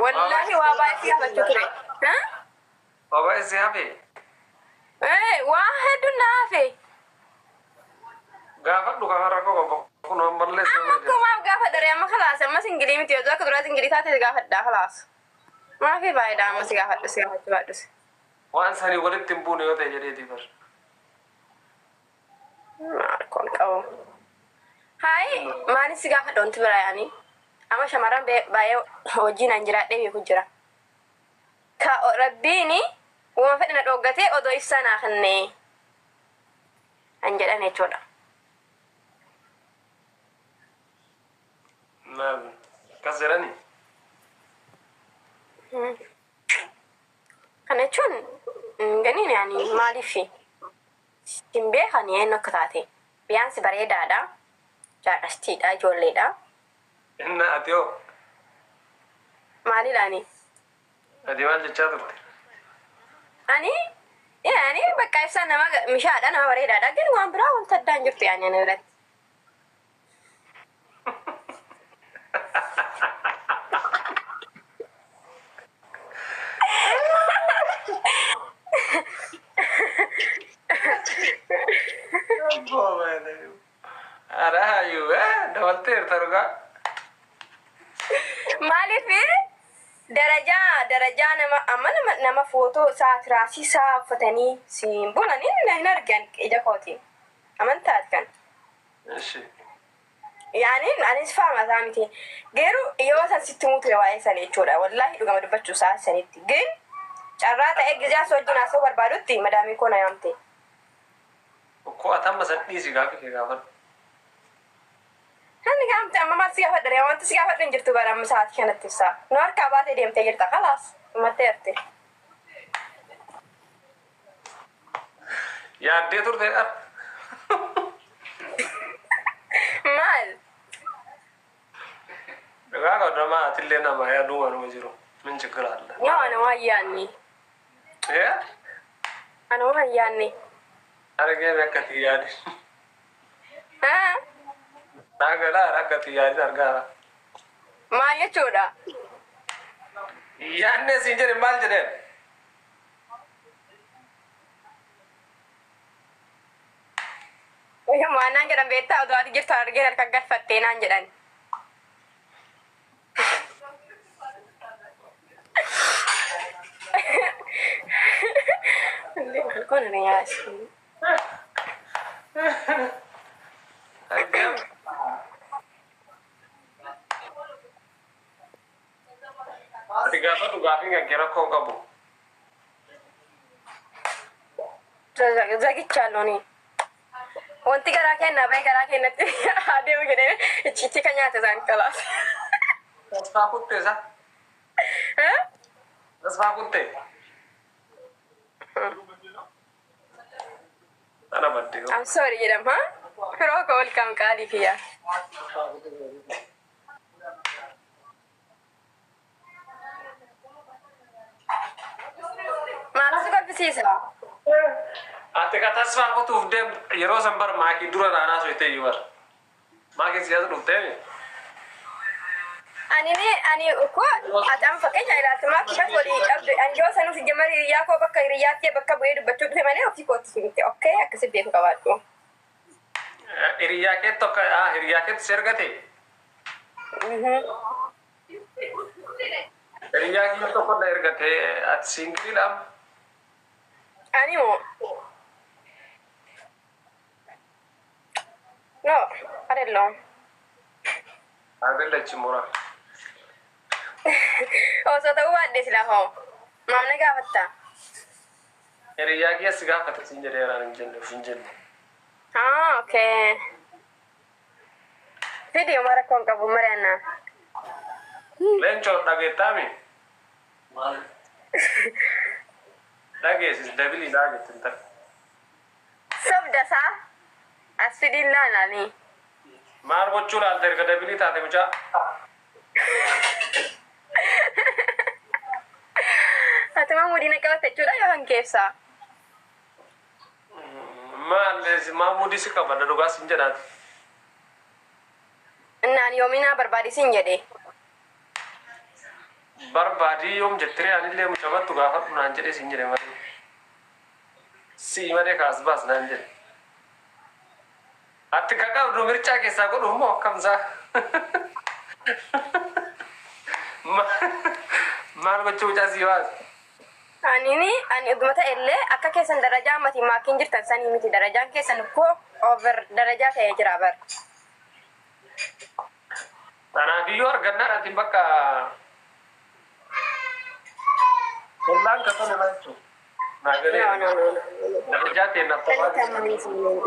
Wallaahi waa baay'ee si gaafachuu ture. Ha? Waa baay'ee si hafe. Waa hedduun na hafe. Gaafadhu kan rakkoo qabu kun ammallee si Amma akkumaaf gaafadha ree, amma kalaas, amma singilii miti, osoo akka duraa singilii taate si gaafadha kalaas. Maafi faayidaa amma si gaafadhu, si gaafachuu baadhus. Waan sanii walitti hin buune yoo ta'e jedheetii bar. Maal kun qabu. Hayi, maalis si gaafadha wanti biraa yaani. Amma shamarran baay'ee wajjin an jiraadhee beeku jira. Ka rabbiini uuma fedhe na dhooggatee odoo ibsaa naa kennee an jedhan jechuudha. Maal akkas jedhani? Kana jechuun ganiin yaani maaliif hin beekani eenyu akka taate. Biyaansi bareedaadha. Jaaqastiidha, ijoolleedha. Inna ati hoo? Maalidhaani? Ati maal jechaa turte? Ani yaani bakka ibsaan nama mishaadha, nama bareedaadha. Garuu waan biraa wanta addaan jirtu yaani ana biratti. Ara hayyuu dabalteerta dhugaa. Maaliif darajaa darajaa nama amma nama nama footoo isaa tiraasii isaa uffatanii siin bulanii hin argan ija kootiin. Amantaati kan. Ishi. Yaani anis faama isaa miti. Garuu yoo san sitti himuu ture waa'ee sanii jechuudha. Wallaahi dhugama dubbachuu isaa sanitti. Gin carraa ta'ee gizee as wajjin haasa'uu barbaadutti madaamiin koo na yaamte. Okkoo ati amma san dhiisi, gaafii kee gaafadhu. Kan gaafte amma maal si gaafadha ree? Wanti si gaafadhu hin jirtu bara amma sa'aatii kanatti ibsaa. Nu harkaa baatee deemtee jirta, kalaas dhumatteerti. Yaaddee turte ar. Maal? Dhugaa qabda, nama atillee nama yaaduu waanuma jiru. Min ችግር አለ? Yoo ana waan yaadne. Eh? Ana waan yaadne. Argee akka ati yaadin. Haa? Naa galaa akka ati yaadin argaa. Maal jechuudha? Yaadnee siin jedhe maal jedheen? Waan naan jedhan beektaa, oduu ati jirtu argee harka galfattee naan jedhan. Kun ni yaasi. Argee. Ati gaafadhu, gaafiin kan kee rakkoo hin qabu. Zagichaaloo ni. Wanti garaa kennaa bahee garaa kennatti adeemu jedhee icciitti kan nyaata isaan kalaas. Tasfaa kuttee isa? Tasfaa kuttee? Sana baddee. I'm sorry jedhama. Firoo koo, welcome qaalii kiyya. Maaltu si kolfisiisa? Ati ka tasfaa kutuuf deem yeroo san bar maakii dura naanaa soitee iyyuu bar. Maakiin siyaasa dhufteemi. Ani ni ani ko ati amma fakkeenya ilaalte maakii kan walii qabdu, ani yoo sanuuf ijjamar hiriyyaa koo bakka hiriyyaa kee bakka bu'ee dubbachuu dhufe malee ofii kootti miti. Okay, akkasi beeku qabaadhu. Hiriyyaa kee tokko hiriyyaa keetti si ergate. Hiriyyaa kee tokko na ergate, ati singleiidha. Ani moo? No, አይደለሁም። አይደለችም ሞራ። Osoo ta'uu baadhee silaa hoo maal na gaafatta? Hiriyyaa kee si gaafate siin jedheeraan hin jenne, of hin jenne. Ah, okay. Fidi, uma rakkoon qabu mari'annaa. Leencoo, dhageettaami? Maal? Dhageessis doubleiidhaa jette intala. Sobda isaa as fidiin laalaanii. Maal gochuu laalta erga double taate mucaa? Atuma muudii na qabatte jechuudha yoo kan keessaa. Maal maa muudii si qabadha, dhugaa sin jedhaati. Innaan yoominaa barbaadisiin jedhe. Barbaadii yoom jettiree anillee mucabattu gaafadhu naan jedhee siin jedhe malee. Sii malee kaas baas naan jedhe. Ati ka qabdu mircaa keessaa godhu immoo akkamsaa? Maal gochuu mucaa sii baas? Anini ani dhuguma ta'ellee akka keessan darajaa ammati maakiin jirtan sanii miti, darajaan keessan koo over darajaa ta'ee jira bar. Kanaafiyyuu argannaan ati bakka ollaan ka tole jechuudha. Naa galee. No, no, no, no. Darajaa ta'e naaf Ani ta'aa. Taamaanyi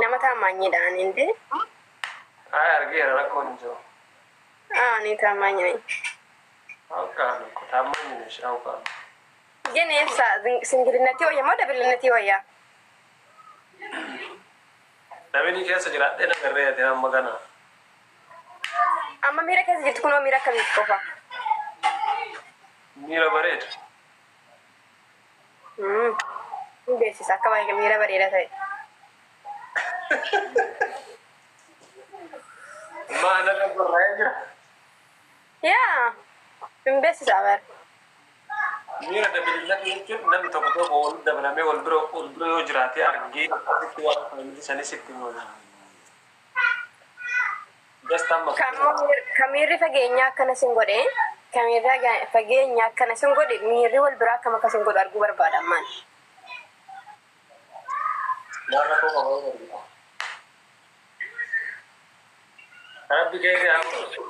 nama taamaanyiidha ani inde. Ay, argeera, rakkoon hin jiru. Ani taamaanyi. Awqaan taamaanyi nesh awqaan. Gini ibsa singilinatii wayya moo dabilinatii wayya? Namni keessa jiraadhee nagarree ati amma kana. Amma miira keessa jirtu kunoo miira akkamiiti qofa? Miira bareeda. Hin beeksisa akka baay'ee miira bareeda ta'e. Maa narra gorra'ee jira. Yaa, hin beeksisa bara. Miira dabilillatti jechuun namni tokko tokko wal dabalamee wal bira yoo jiraate argee akkasitti waan fayyadu sanis itti himama. Just amma. Ka miirri fageenyaa akkana sin godhe, ka miirri fageenyaa akkana sin godhe, miirri wal biraa akkam akka sin godhu arguu barbaada ammaan. Maal rakkoo qaba yoo argita. Rabbi kee haa godhu.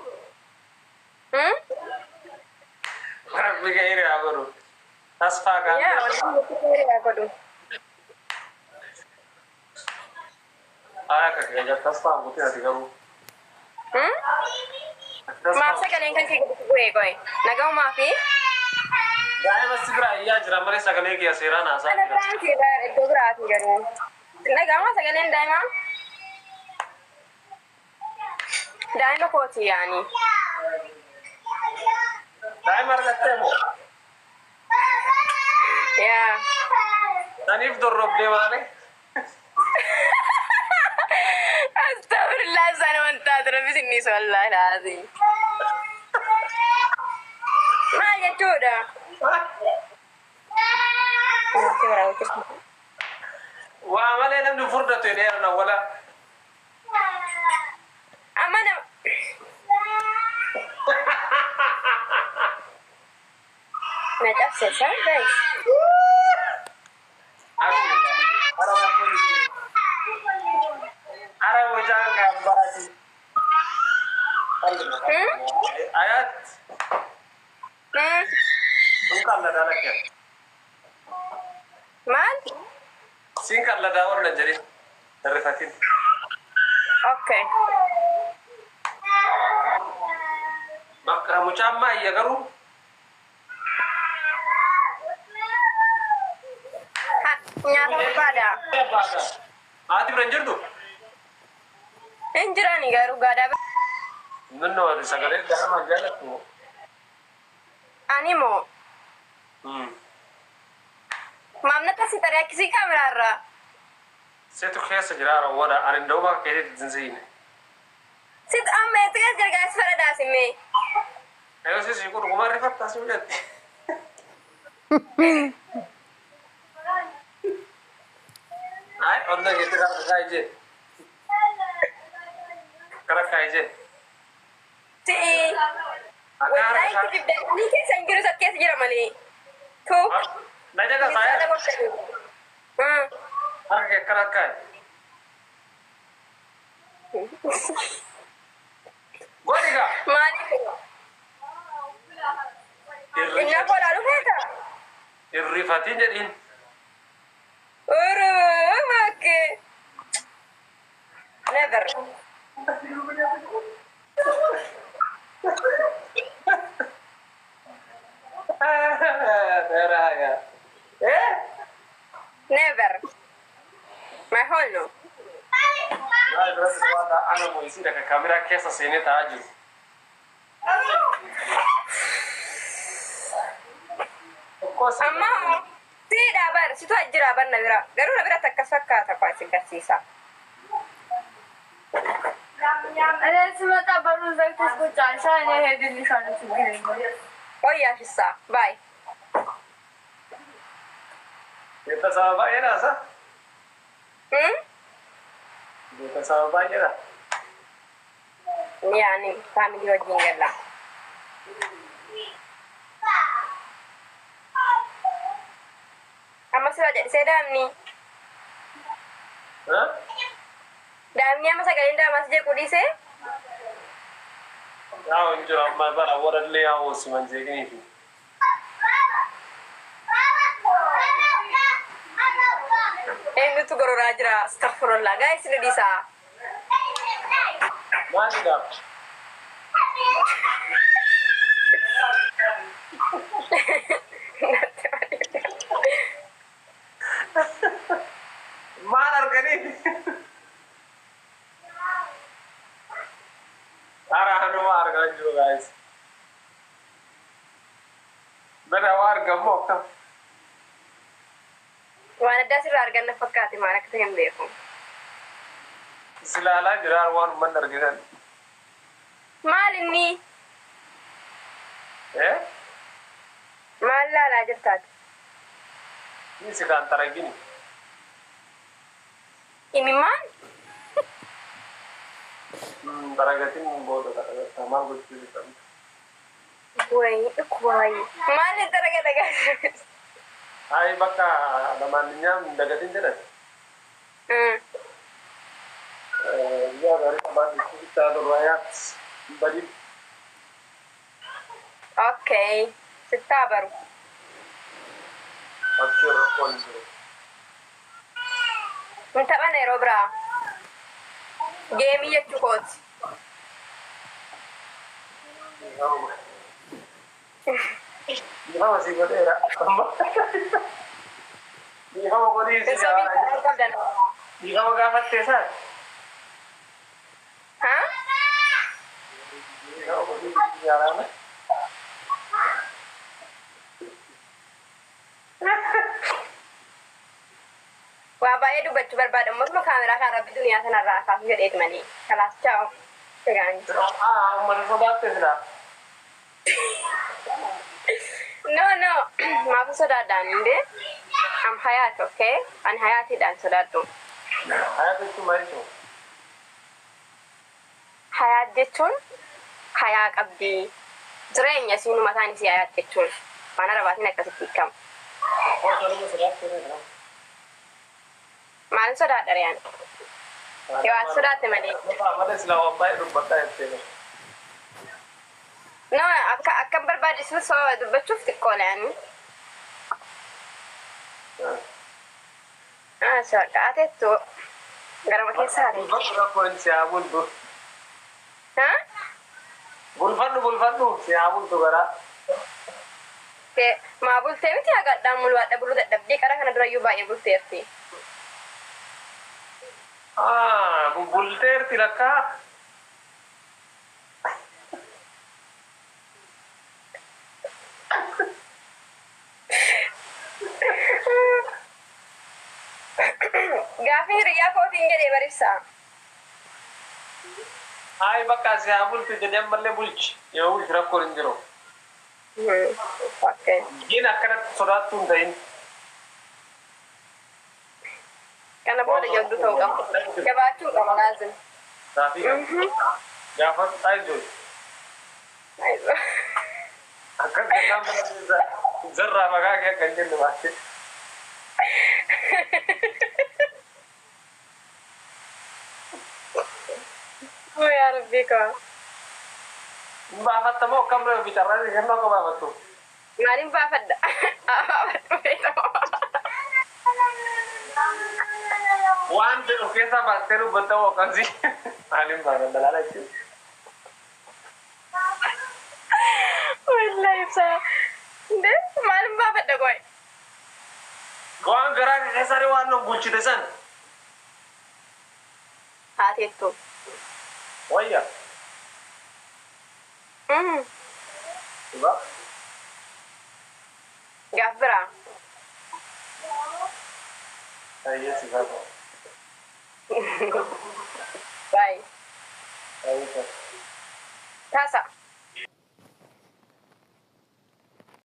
Rabbi kee haa godhu. Tasfaa Yaa, gaafii. wanti haa godhu. Haa, akka kee tasfaa guutuu ati garuu. Maaf sagaleen kan kee gadi bu'ee qo'e? Nagaumaa fi Daa'ima si bira iyyaa jira malee sagalee kiyya seeraan haasaa Kana jira. biraan seeraa iddoo biraati garuu. Nagaumaa sagaleen daa'imaa? Daa'ima kooti yaani. Daa'ima argattee moo? Yaa. Saniif dorrobdee malee. Astagfirullah, sana wanta rabbi sinni wallahi laazim. Maal jechuudha? Waa malee namni furdatu dheerana wala. Amma nama na cabse san guys. Ara mucaan gaabbaati. Ayat. Sun kalladaa lakkee. Maal? Siin kalladaa warra jedhin. Hirrifatin. Okay. Bakka mucaan maayya garuu. Nyaata barbaada. Haati bira hin jirtu? Hin jirani garuu gaadaa. Minno ati sagalee daa'ima jaalattu. Ani moo maamna tasii tarii akkasii kaameraarraa. Seetu keessa jira rawwada ani nda'uma keetitti zinziine. Sit amma eetti gas gargaarsi fara. Ayoo sisi kun dhuguma rifattaa si jette. Ay, onna keetti kara kaayee. Kara kaayee. Si'i. Wallahi kijibda ni keessa hin jiru, isa keessa jira malee. Tu. Na jaga saya. Harka kee kara kaayee. Godhi gaa. Maaliif? Inni akka olaalu feeta? Irrifatiin jedhiin. Oromoo okay. Never. Dheeraa. Eh? Never. My whole no. Maal biratti waan ana mo'isiidha kan kaameraa keessa seenee taa'aa jiru. Amma siidha bar situ jira bar na bira garuu na biratti akkas fakkaata kwaasi garsiisa. እኔ ስመጣ በሩን ዘግተሽ ቁጭ አልሽ። እኔ እሄድልሻለሁ፣ ችግር የለውም። Wayyaa shissa. Bye. Beetasaba baay'eedha sa? Hmm? Beetasaba baay'eedha. Yaani family wajjin galla. Amma sila jedhisee daa'imni. Daa'imni amma sagaleen daamas jeequu dhiisee? Yaa hin jiru amma bara warallee yaa hoosiman jeeqiniifi. Eenyutu gororaa jira? Astaghfirullah. Guys, nu dhiisaa. Maalidha? Maal arganii? Hara hanuma argaa jiru guys. Bada waa argamu akkam? Waan addaa sirraa arganna fakkaate, maal akka ta'e hin beeku. Silaalaa jira waan uummanni argitan. Maal inni? Eh? Maal laalaa jirtaati? Ni si kan taragini. Imimmaan? Taragatin booda taragatta maal gochuu jirtan? Wayi dhukkuba wayi. Maal inni taragata gaafa? Ay bakka ለማንኛውም dagatin jedhan. Guyyaa gaarii qabaadhu bittaa torbayaat badin. Okay. Sittaa baru. Achii rakkoon hin jiru. Hin taphanna yeroo biraa. Game jechuu kooti. Dhiifama si godheera. Dhiifama godhii si Hin sobiin kan qabdan. Dhiifama gaafattee isaa? Ha? Dhiifama godhii si yaaraame. Waa baay'ee dubbachuu barbaada. Uummatuma kaameraa kan rabbi duniyaa sanarraa kaasu jedheeti malee. Kalaas, ciao. Egaan. Uummata sodaatte silaa. No, no. Maaf sodaadhaan hundee? Am hayaati, okay? Ani hayaatiidhaan sodaadhu. Hayaat jechuun maal jechuudha? Hayaat jechuun hayaa qabdi. Jireenya isiin mataan isii hayaat jechuun. Afaan Arabaatiin akkasitti hiikama. Kanuma sodaatte. Maal sodaadha riyaan? Yoo ati sodaatte malee. Malee silaa waan baay'ee dubbadhaa jettee. No, akka akka barbaachisu sababa dubbachuuf xiqqoodha yaani. Ah, sodaadha. Ateettu garama keessa haati. Bulfadhu, rakkoon si haa bultu. Ha? Bulfadhu, bulfadhu, si haa bultu garaa. Maa bultee miti, haqadhaan mul'aadha buluu dadhabdee qara kana durayyuu baay'ee bulteerti. Ah, bulteerti lakkaa. Gaafii hiriyaa kootiin jedhee baribsaa. Ay bakka si haa bultu jedhee ammallee bulchi. Yoo bulchi rakkoon hin jiru. Okay. Gin akkanatti sodaattuu hin ta'in. Kana booda jabduu ta'uu qaba. Jabaachuu qaba laazim. Gaafii gaafadhu ayizoo. Akkas jennaan mana keessa zarraa maqaa kee akka hin jenne baatee. Oh yaa Rabbii koo. Hin baafattamoo akkam bicarraa kennuu akka baafattu? Maaliin baafadha? Baafadhu beekamoo. Waan ta'e of keessaa baastee dubbattamoo akkasii? Maaliin baafadha laala jechuudha. Wallahi ibsaa. Ndee maaliin baafadha qoy? Waan garaa kee keessaa waan nu bulchite san. Haateettu. Wayya. Dhugaa. Gaaf biraa. Ayyee si gaafata. Bye. Ayyee. Tasa.